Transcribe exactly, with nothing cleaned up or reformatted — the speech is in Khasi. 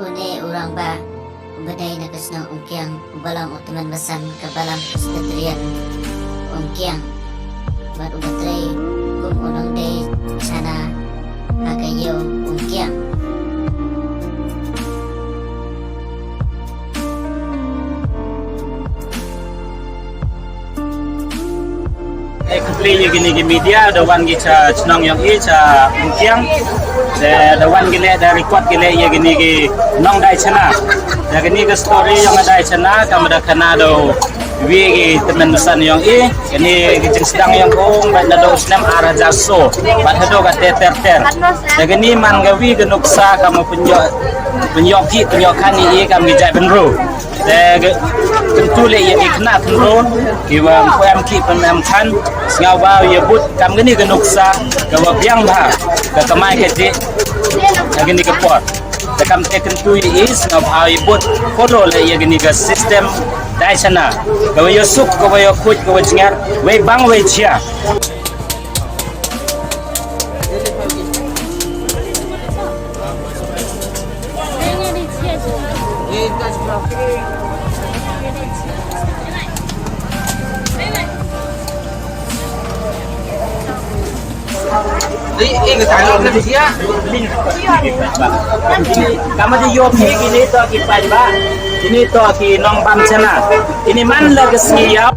Une u rangbah uba dei na ka shnong Umkiang, uba long u tymmen basan ka Balang Presbyterian Umkiang, bad uba trei kum u nongdei chana ha ka ïew Umkiang. Eh, khublei ïa kine ki media, da wan ki sha shnong ïong i sha Umkiang. Da, da wan ki leh, da record ki leh ïa kine ki nongdei chana. Da kine ki story ïong dei chana, kam da khana da wi ki tymmen basan ïong i. Kine ki jingsdang ïong u, bad naduh u snem ar hajar so. Bad haduh katte ter ter. Da kine man ka wi ka nuksa kam u pynïoh, pynïoh ki, pynïoh kane i kam ki jait bynriew. Te kyntu leh ïa ki khynnah khynroo kiba ym pu em khih ym pu em khan, sngewbha ïa bud kam kane ka nuksa kaba biang bha, ka kamai kajih ha kane ka por. Te kam te kyntu ïa i, sngewbha ïa bud, follow leh ïa kane ka system dei chana kaba ïoh suk, kaba ïoh khuid, kaba jngar, wei bang wei jia. Ka ma dei ïoh phi kine to ki paidbah, kine to ki nongbam chana, kine man la ka sngi ïa.